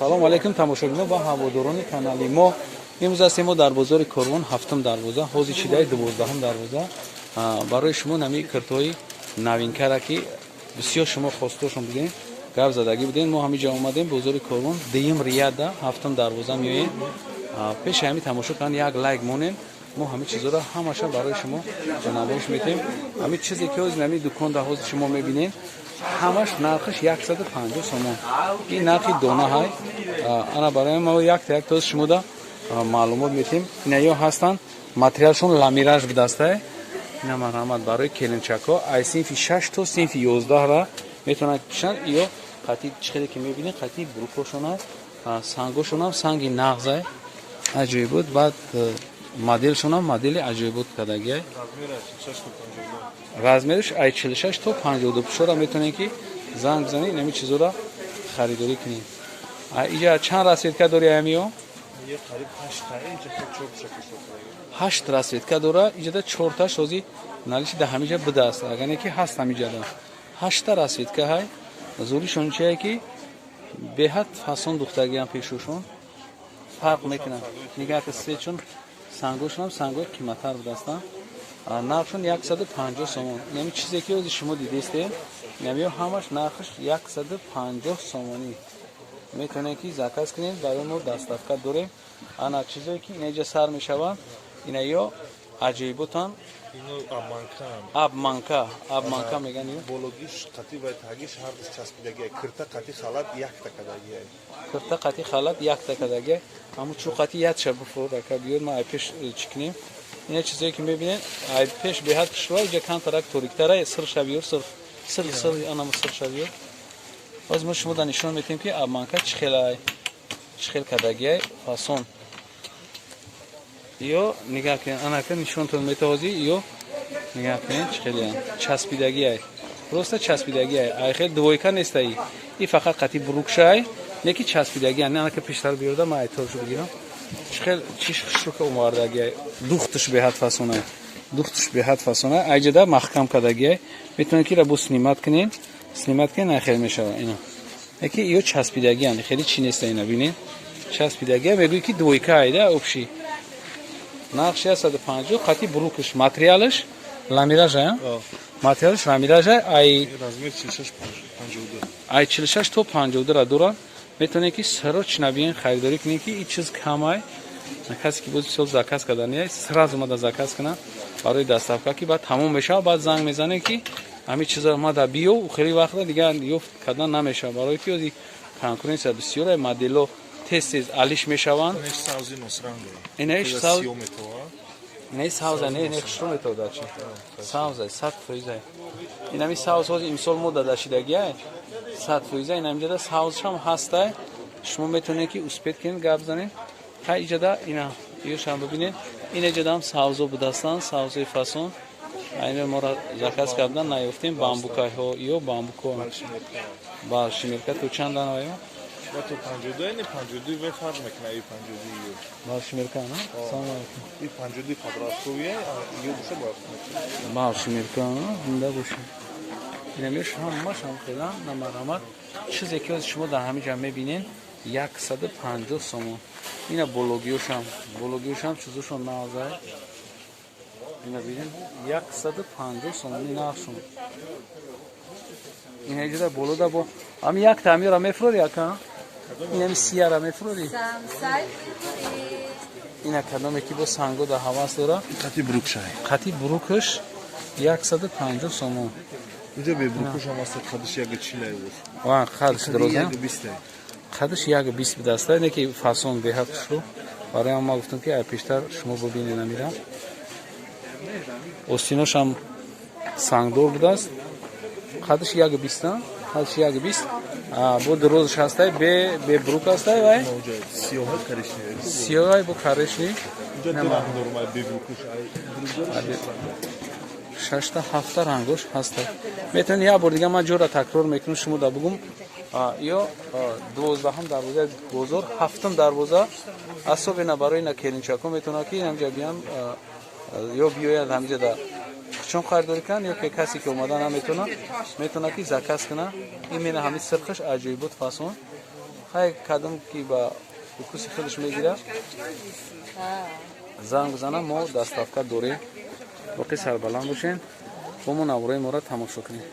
Салому алейкум, тамошобинон ва ҳаводорони канали мо. Имрӯз ҳастем мо дар бозори Корвон, ҳафтум дарвоза, ҳозир чидаи 12-ум дарвоза. Барои шумо нами киртҳои новинкара, ки бисёр шумо хостошон будем, гап задагӣ будем, мо ҳамиҷа омадем. Бозори Корвон, дуюм ряда, ҳафтум дарвоза меоем. Пеши ҳами тамошо кардан як лайк монем. Мо ҳамин чизоро ҳамаша барои шумо намоиш метем. Ҳамин чизе ки ҳозир ҳамин дуконда ҳозир шумо мебинем, ҳамаш нархаш 150 сомон. Ин нархи дона ҳай. Ана, барои мо якта якта шумода маълумот метем. Инаё ҳастанд, материалшон ламираж будастай. Ина, марҳамат, барои келинчакҳо, ай синфи 6 то синфи 11-ра метавонанд пӯшанд. Ё қати чихеле ки мебинед, қати брукошон аст, сангошонам санги нағзай, аҷоиб буд. Баъд моделшонам модели аҷоибот кардагиай. Размериш ай 46 то 52 пушора. Метавонед ки занг бизанед, инами чизоро харидорӣ кунед. Иҷа чанд расцветка дори амиё? Ҳашт расцветка дора. Иҷада чорташ ҳози наличии да ҳамиҷа будааст, агар не ки ҳаст. Ҳамиҷада ҳашта расцветка ҳай. Зуришон чие ки беҳад фасон духтагиам, пешушон фарқ мекунад. Нигаҳ ка, чун сангошонам сангои қиматтар будастанд. Нархшон 150 сомон. Инами чизе ки ҳозир шумо дидестед, инамиё ҳамаш нархаш 150 сомонӣ. Метавонед ки заказ кунед, барои мо доставка дорем. Ана, чизое ки инаҷа сар мешаванд, инаё аҷоиботан. Обманка, обманка меган. Бологиш қати ва тагиш ҳардуш часпидагия. Кирта қати халат якта кадагия. Кирта қати халат якта кадагия. Ҳамун чӯ қати ятша буфур, ака, биёр, ма ай пеш чӣ кунем. Ина чизое ки мебинед, ай пеш беҳад хушрӯ, иҷа камтарак ториктара. Сирша биёр, сирх, сирх, сирх, анама сирша биёр. Боз мо шумо да нишон метиҳем, ки обманка чӣ хелай, чӣ хел кардагиай, фасон. Ё нигаҳ кунед, анака нишонтон метавозӣ. Ё нигаҳ кунед, чӣ хелиян часпидагиай, просто часпидагиай. Ай хел двойка нестаи, и фақат қати брукшай, не ки часпидагиай. Анака пештар биёрда, ман айторшу бигирам. Чӣ хел чиш хушрука овардагиай, духтуш беҳад фасонай, духтуш беҳад фасонай. Айҷада маҳкам кардагиай, метавонед ки ра бо снимать кунед, снимать кунед, най хел мешава. Ина яки ё часпидагиан, хеле чӣ неста. Ина бинед, часпидагия, мегӯӣ ки двойка айда. Общий нарх 650, қати брукш, материалаш ламиража, материалаш ламиража. Ай Размер 46 52. Ай 46 то 52 ра дорад. Метавонед ки срочно биен, харидорӣ кунед, ки ин чиз камай. Касе ки боз мисол заказ кардани, сразу мада заказ кунад барои доставка, ки баъд тамом мешавад, баъд занг мезанед, ки ҳамин чиза мада биё. Хеле вақта дигар ёфт кардан намешавад, барои ки ози конкуренция бисёре, модело тез тез алиш мешаванд. Инаш савзи носранг. Инаиш савз. Сиё метова. Не, савза не, не, хушрӯ метода. Чи савза, 100%. Инами савз ҳозир имсол мо дадашидагиай, 100%. Инамиҷада савзшам ҳастай. Шумо метавонед ки успеть кунед, гап занед. Ха, иҷада ина ёшам бибинед. Инаҷадам савзо будастанд, савзои фасон. Айно моро заказ кардан наёфтем. Бамбукайҳо ё бамбуко балшимерка то чанд данаё? Ва то 52, не, 52 вай фарқ мекунад, и 52 ё. Балшимерка на? Салом алейкум. И 52 подростковые, а ё боша ба. Балшимерка зинда бошед. Инамеш ҳамаш ҳам хелан намарамад. Чизе ки ҳозир шумо дар ҳамин ҷа мебинед, 150 сомон. Ина бологиёшам, бологиёшам чизошон нағзай. Ина бинед, 150 сомони нархшон. Ина иҷода болода бо ҳами як таъмира мефурори, ака? Инами сияра мефурори? Ина кадоме ки бо санго да ҳавас дора. Қати брукшай. Қати брукаш 150 сомон. Инҷа бе брукуш ҳам аст, қадиш 1.40 буд. Ва қадиш дороза. 1.20. Қадиш 1.20 будаста, не ки фасон, беҳад хушрӯ. Барои ҳам ма гуфтам, ки ай пештар шумо бибинед. Амира остиношам сангдор будааст. Қадиш 1.20, қадиш 1.20, бо дурозаш ҳастай, бе брук ҳастай вай. Сиёҳа, коричневый. Сиёҳай бо коричневый. Инҷа ду ранг дорум, ай бе брукуш, ай брукдор. Шашта, ҳафта рангош ҳаста. Метавонед, як бор дига ман ҷора такрор мекунам, шумо да бугум. Ё 12-ҳум дарвозаи бозор, ҳафтум дарвоза, особенно барои на келинчако метавонад ки ҳамҷа биям ё биёяд, ҳамҷа да чун харидорӣ кунанд, ё ки касе ки омада наметавонад, метавонад ки заказ кунад. Именно ҳамин сирхаш аҷоибот, фасон. Хай, кадом ки ба вкуси худаш мегирад, занг бизана, мо доставка дорем. Боқӣ сарбаланд бошен, бо мо наврои моро тамошо кунем.